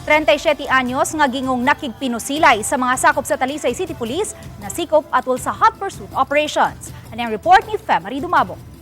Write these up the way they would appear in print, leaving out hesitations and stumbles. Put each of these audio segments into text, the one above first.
37 anyos nga gingong nakigpinusilay sa mga sakop sa Talisay City Police nasikop atol sa hot pursuit operations. Ano ang report ni Femary Dumabok.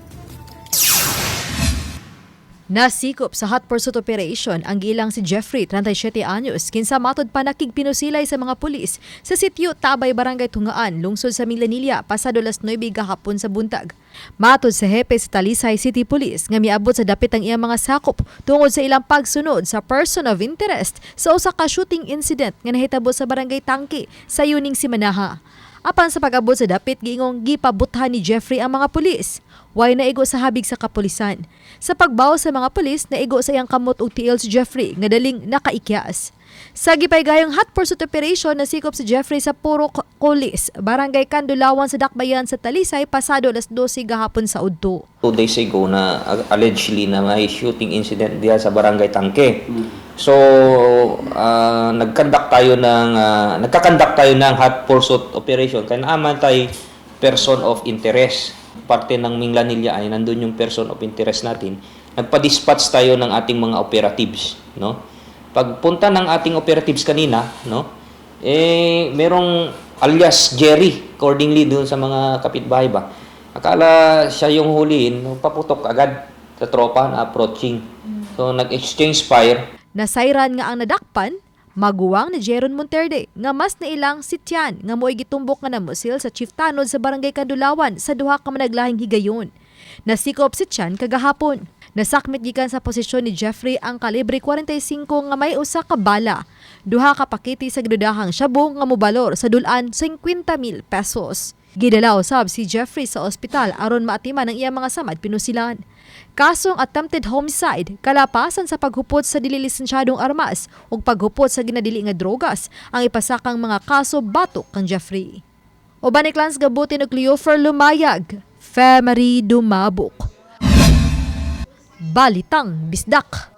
Nasikop sa hot pursuit operation ang giilang si Jeffrey, 37 anyos, kinsa matod pa nakigpinusilay sa mga pulis sa sitio Tabay, Barangay Tungaan, lungsod sa Minglanilla, pasado alas 9 gahapon sa buntag. Matod sa hepe sa Talisay City Police nga miabot sa dapit ang iyang mga sakop tungod sa ilang pagsunod sa person of interest sa usa ka shooting incident nga nahitabo sa Barangay Tangke sa yuning Simanaha. Apan sa pag-abot sa dapit, giingong gipabuthan ni Jeffrey ang mga pulis. Way naigo sa habig sa kapulisan. Sa pagbaw sa mga pulis, naigo sa iyang kamot og tiil si Jeffrey nga daling nakaikyas. Sa gipaygayong hot pursuit operation, nasikop si Jeffrey sa Purok Kulis, Barangay Kandulawan sa Dakbayan sa Talisay pasado alas 12 gahapon sa udto. 2 days ago na allegedly na may shooting incident diya sa Barangay Tangke. So, nagka-conduct tayo ng hot pursuit operation kay naa man tay person of interest. Parte ng Minglanilla ay nandun yung person of interest natin. Nagpa-dispatch tayo ng ating mga operatives, no? Pagpunta ng ating operatives kanina, no? Eh merong alias Jerry accordingly doon sa mga kapitbahay ba. Akala siya yung huliin, no, paputok agad sa tropa na approaching. So nag-exchange fire. Nasayran nga ang nadakpan, maguwang ni Jeron Monterde nga mas nailang si Tian nga mo'y gitumbok nga namusil sa chief tanod sa Barangay Kandulawan sa duha ka managlahing higayon. Nasikop si Tian kagahapon. Nasakmit gikan sa posisyon ni Jeffrey ang kalibre 45 nga may usa ka bala. Duha ka pakete sa gidudahang shabu nga mobalor sa dul-an 50,000 pesos. Gidala usab si Jeffrey sa ospital aron maatiman ang iyang mga samad pinusilan. Kasong attempted homicide, kalapasan sa paghupot sa dili lisensyadong armas ug paghupot sa ginadili nga drogas ang ipasakang mga kaso batok kang Jeffrey. Uban ni Clans Gabutin ug Cleofer Lumayag, Femery Dumabok. Balitang Bisdak.